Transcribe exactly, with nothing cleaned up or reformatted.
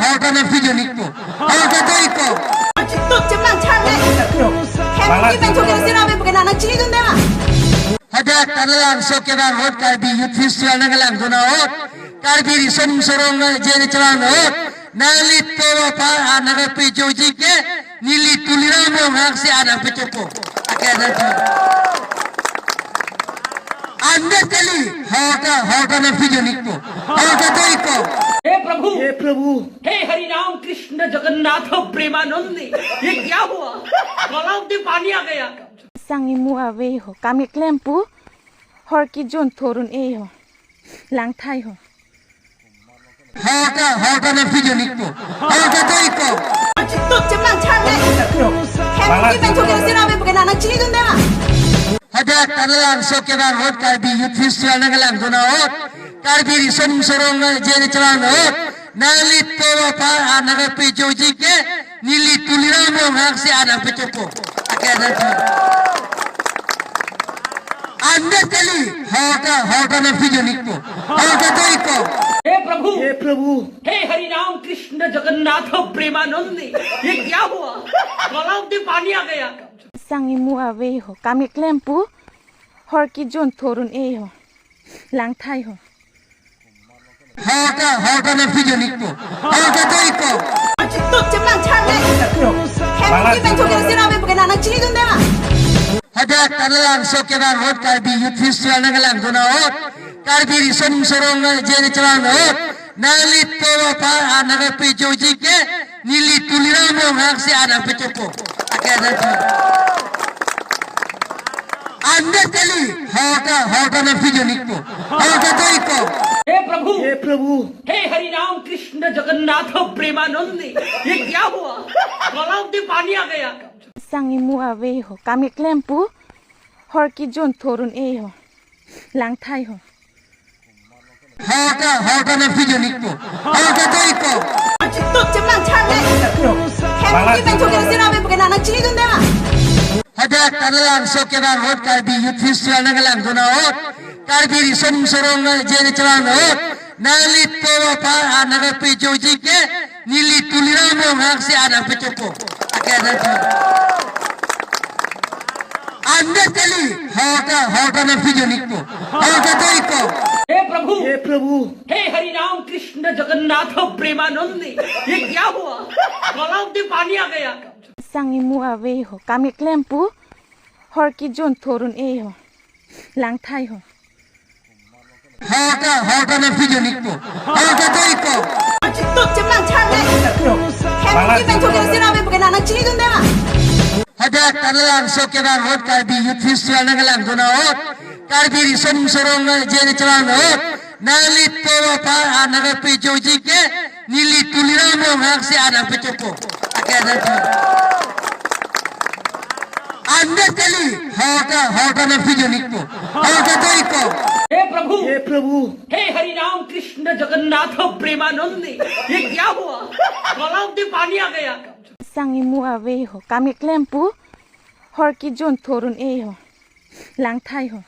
Hor ta nangphi jo nikpo. Hor ta do ikpo. Tuk chemang chang le. Hem ki pen choke sira be bukan anak chili dun dema. Hadak Taralangso kevang ahut Karbi Youth Festival nangkelang dun ahut, Karbi Riso Nimso Rong je ne chelang ahut, nangli to apar anak pe joji ke neli Tuliram Ronghang si anak pe chopo. Ake anak pe. Ande kali, hor ta, hor ta nangphi jo nikpo. Hor ta do ikpo. हे प्रभु, हे प्रभु। हे हरि राम कृष्ण जगन्नाथ प्रेमानंद, ये क्या हुआ? गलाव में पानी आ गया। Sang imu ave ho, kam keklem pu, hor kejun thorun e ho, langthai ho. Hor ta, hor ta nangphi jo nikpo. Hor ta do ikpo. Tuk chemang chang le. Hem ki pen choke sira be bukan anak chili dun dema. Hadak Taralangso kevang ahut Karbi Youth Festival nangkelang dun ahut, Karbi Riso Nimso Rong je ne chelang ahut, nangli to apar anak pe joji ke neli Tuliram Ronghang si anak pe chopo. Ake anak pe. Ande kali, hor ta, hor ta nangphi jo nikpo. Hor ta do ikpo. हे प्रभु, हे प्रभु। हे हरि राम कृष्ण जगन्नाथ प्रेमानंद, ये क्या हुआ? गलाव में पानी आ गया। Sang imu ave ho, kam keklem pu, hor kejun thorun e ho, langthai ho. Hor ta, hor ta nangphi jo nikpo. Hor ta do ikpo. Tuk chemang chang le. Hem ki pen choke sira be bukan anak chili dun dema. Hadak Taralangso kevang ahut Karbi Youth Festival nangkelang dun ahut, Karbi Riso Nimso Rong je ne chelang ahut, nangli to apar anak pe joji ke neli Tuliram Ronghang si anak pe chopo. Ake anak pe. Ande kali, hor ta, hor ta nangphi jo nikpo. Hor ta do ikpo. हे प्रभु, हे प्रभु। हे हरि राम कृष्ण जगन्नाथ प्रेमानंद, ये क्या हुआ? गलाव में पानी आ गया। Sang imu ave ho, kam keklem pu, hor kejun thorun e ho, langthai ho. Hor ta, hor ta nangphi jo nikpo. Hor ta do ikpo. Tuk chemang chang le. Hem ki pen choke sira be bukan anak chili dun dema. Hadak Taralangso kevang ahut Karbi Youth Festival nangkelang dun ahut, Karbi Riso Nimso Rong je ne chelang ahut, nangli to apar anak pe joji ke neli Tuliram Ronghang si anak pe chopo. Ake anak pe. Ande kali, hor ta, hor ta nangphi jo nikpo. Hor ta do ikpo. हे प्रभु, हे प्रभु। हे हरि राम कृष्ण जगन्नाथ प्रेमानंद, ये क्या हुआ? गलाव में पानी आ गया। Sang imu ave ho, kam keklem pu, hor kejun thorun e ho, langthai ho. Hor ta, hor ta nangphi jo nikpo. Hor ta do ikpo. Tuk chemang chang le. Hem ki pen choke sira be bukan anak chili dun dema. Hadak Taralangso kevang ahut Karbi Youth Festival nangkelang dun ahut, Karbi Riso Nimso Rong je ne chelang ahut, nangli to apar anak pe joji ke neli Tuliram Ronghang si anak pe chopo. Ake anak pe. Ande kali, hor ta, hor ta nangphi jo nikpo. Hor ta do ikpo. हे प्रभु, हे प्रभु। हे हरि राम कृष्ण जगन्नाथ प्रेमानंद, ये क्या हुआ? गलाव में पानी आ गया। Sang imu ave ho, kam keklem pu, hor kejun thorun e ho, langthai ho.